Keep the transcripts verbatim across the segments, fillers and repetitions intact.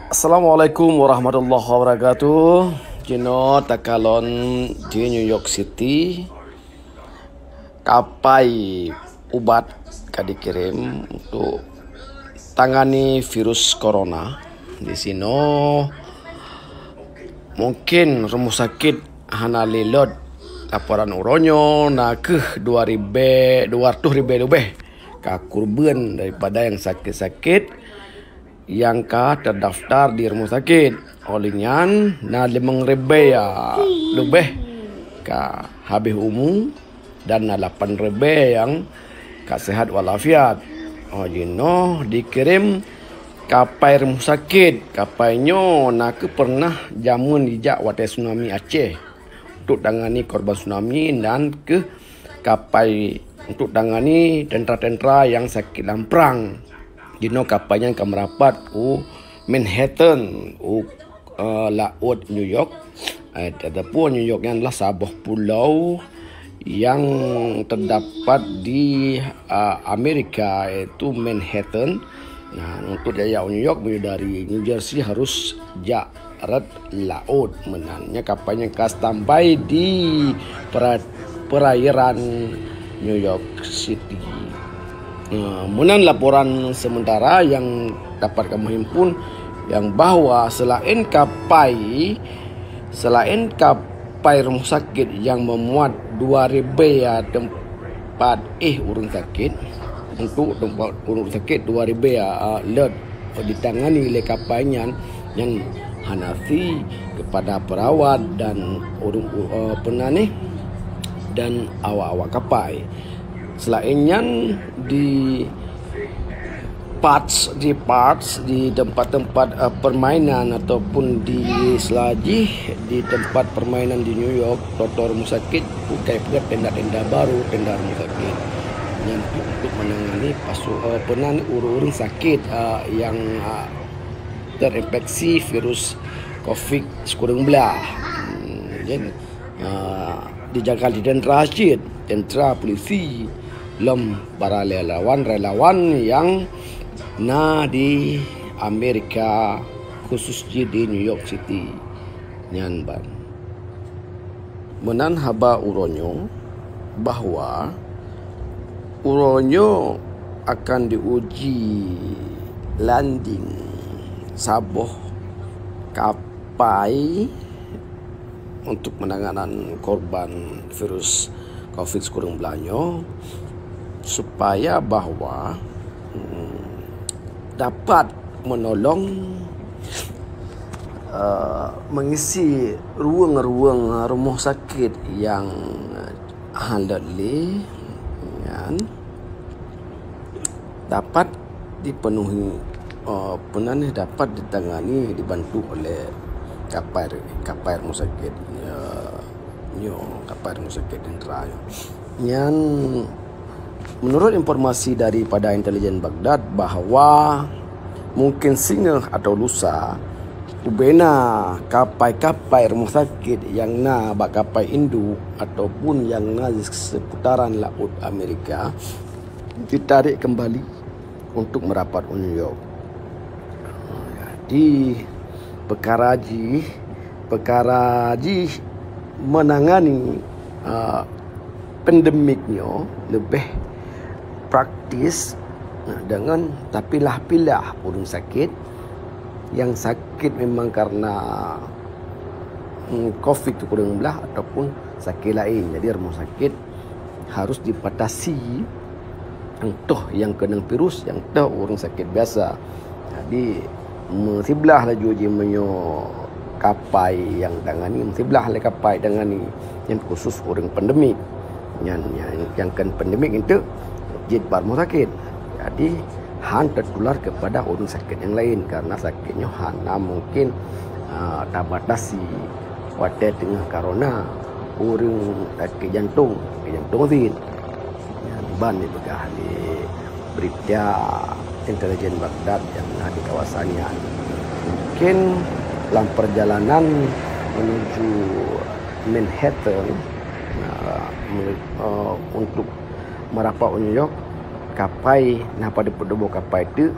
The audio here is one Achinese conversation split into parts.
Assalamualaikum warahmatullahi wabarakatuh. Jinoe takalon di New York City, kapai ubat ka dikirim untuk tangani virus corona. Di sinoe mungkin rumoh sakit hana lé lot. Laporan uroe nyoe na kheueh dua ribée, dua ratus ribée leubeh ka kurban daripada nyang sakét-sakét nyang ka terdaftar di rumoh sakét. Óh lheueh nyan, na limong ribée leubeh ka habéh umu dan na lapan ribée nyang ka sehat walafiat. Óh jinoe dikirim kapai rumoh sakét. Kapai nyoe na kheueh pernah jameun jijak watée tsunami Aceh untuk tangani korban tsunami dan kheueh kapai untuk tangani tentara-tentara nyang sakét lam prang. Jinoe kapai nyan ka meurapat u Manhattan, u, eh, laôt New York. Eh, ataupun New York nyan adalah saboh pulau nyang teudapat di, eh, Amerika, yaitu Manhattan. Nah, untuk jak u New York, meunyoe dari New Jersey harus jak rot laôt meunan. Nyan kapai nyang ka standby pera-, perairan New York City. Nah, meunan laporan sementara nyang dapat kamoe himpun, nyang bahwa selain kapai, selain kapai rumoh sakét nyang meumuat dua ribée tempat éh ureuëng sakét, untuk tempat ureuëng sakét dua ribée, ah, lot ditangani lé kapai nyan, nyan hana sie kepada perawat dan ureuëng, eh, peunanéh dan awak-awak kapai. Selain nyan, di parts, di parts, di tempat-tempat, eh, permainan ataupun di selajih di tempat permainan di New York, trotoar rumoh sakét, bukai peugah tenda-tenda baru, tenda rumoh sakét. Nyan untuk menangani pasu-, eh, peunan ureuëng-ureuëng sakét, eh, nyang, eh, terinfeksi virus covid sikureueng blah. Hmm, jadi, ah, dijaga di tentara cit, tentara, polisi, lom para relawan-relawan nyang na di Amerika, khusus jih di New York City. Nyan ban. Meunan haba uroe nyoe bahwa uroe nyoe akan diuji landing saboh kapai untuk menanganan korban virus covid sikureueng blah nyoe, supaya bahwa, hmm, dapat menolong, eh, mengisi ruang-ruang rumoh sakét nyang hana lé nyan dapat dipenuhi, eh, peunanéh dapat ditangani, dibantu oleh kapai, kapai rumoh sakét, eh, nyoe, kapai rumoh sakét tentara nyoe. Nyan, menurut informasi daripada intelijen Baghdad bahwa mungkin singoh atau lusa, ubena kapai-kapai rumoh sakét nyang na bak kapai induk ataupun nyang na di seputaran laôt Amerika ditarék keumbali untuk meurapat u New York. Jadi, peukara jih, peukara jih meunangani, a, pandemik nyoe leubeh praktis, a, deungon tapilah-pilah ureuëng sakét nyang sakét memang karena, mm, covid sikureueng blah ataupun sakét laén. Jadi, rumoh sakét harus dibatasi, nyang toh nyang keunong virus, nyang toh ureuëng sakét biasa. Jadi, meusiblah laju jih meunyoe kapai nyang tangani, meusiblah lé kapai tangani, nyan khusus ureuëng pandemik. Nyan, nyan nyang kon pandemik enteuk jeuet bak rumoh sakét. Jadi, han teutular kepada ureuëng sakét nyang laén, karena sakét nyoe hana mungkin, a, tabatasi. Watée teungoh corona, ureuëng sakét jantong, sakét jantong cit. Nyan ban jipeugah lé berita intelijen Baghdad nyang na di kawasan nyan. Mungkin lam perjalanan menuju Manhattan, a, me-, a, untuk meurapat u New York, kapai, na padub-padub boh kapai teuk,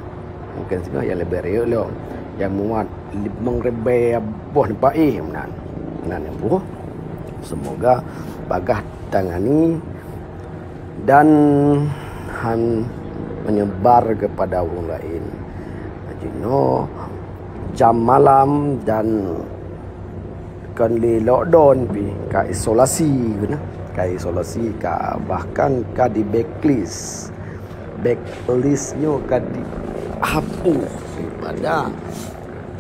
mungkin singoh nyang leubeh rayeuk lom. nyang muat limong ribèe boh nibak éh meunan. Meunan nyang boh. Semoga bagah tangani dan han menyebar kepada ureuëng laén. Jinoe jam malam dan kon lé lockdown pih ka isolasi guna, ka isolasi ka bahkan ka di blacklist. Blacklist nyoe ka dihapus daripada,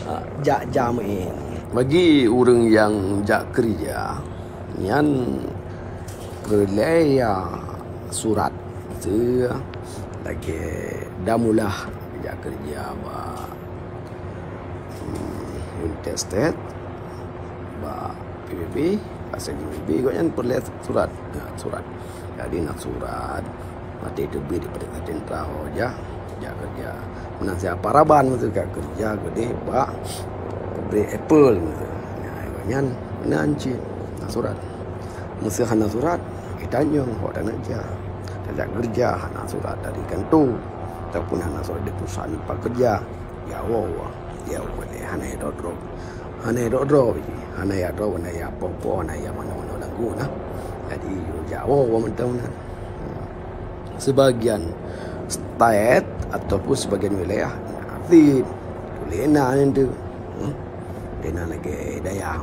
ah, jak jam ini. Bagi ureuëng nyang jak kerja, nyan peureulèe ya surat tu lagèe damulah jak kerja bak, hmm, United States, bak P B B, asai di P B B, gobnyan peureulèe surat. Ya, surat. Jadi na surat, maté teubiet daripada Sentra ho jak, jak kerja. Meunan siapa raban meusu ka kerja keudeh bak pabrik Apple meusu. Ya, gobnyan meunan cit na surat. Meuseu hana surat, itanyong ho taneuk jak. Tajak kerja hana surat dari kantor ataupun hana surat dari perusahaan tempat kerja. Ya Allah, ya Allah, hana ya dodro. Hana ya dodro, hana ya dodro, hana ya popo, hana ya mana-mana lagu nah. Jadi, ya Allah, mantong nah. Sebagian state ataupun sebagian wilayah, aktif. Lena itu. Hmm? Lena lagi dayah,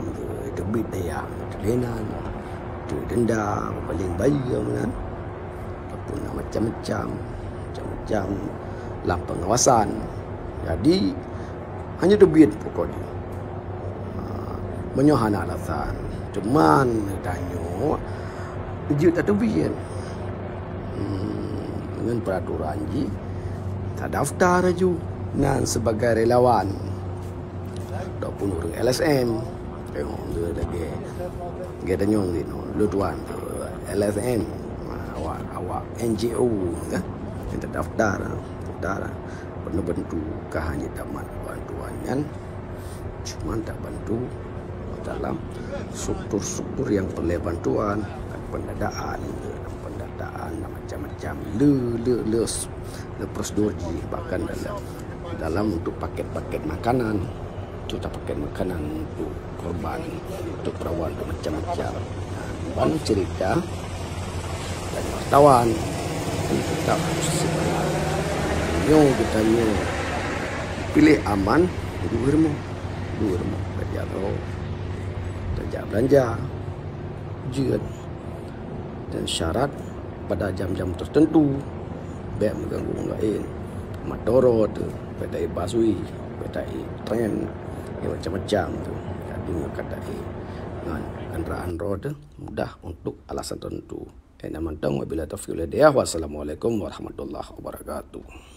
teubiet dayah. Lena. Tu denda, paling bayi meunan. Ataupun macam-macam, macam-macam lam pengawasan. Jadi, hanya teubiet pokok jih. Ha, meunyoe hana alasan. Cuman, tanyoe jeuet tateubiet. Hmm, ngon peraturan jih, tadaftar laju nan sebagai relawan. Ataupun ureuëng L S M. Tengok, dia lagi. Dia tanyong gitu. Lu tuan tu, L S M. Ha, awak, awak N G O kan. Yang terdaftar, daftar. Pernah bantu kah hanya tamat bantuan kan. Cuma tak bantu dalam struktur-struktur yang perlu bantuan, pendataan, pendataan macam-macam. Le, le, le, le prosedur jih, bahkan dalam, dalam untuk paket-paket makanan, untuk paket makanan untuk korban, untuk perawan, untuk macam-macam. Nah, ban cerita dan wartawan tetap harus semangat. Nyoe kita nyoe pilih aman, dua rumah, dua rumah kerja tu, kerja belanja, jeuet dan syarat pada jam-jam tertentu, bèk mengganggu orang lain. Mata uroe tu, bèk taék busway, bèk taék tren, ya, macam-macam tu. Jadi, nyoe ka taék ngon kenderaan roda mudah untuk alasan tertentu. Eh, na mantong, wabillahi taufiq wal hidayah. Wassalamualaikum warahmatullahi wabarakatuh.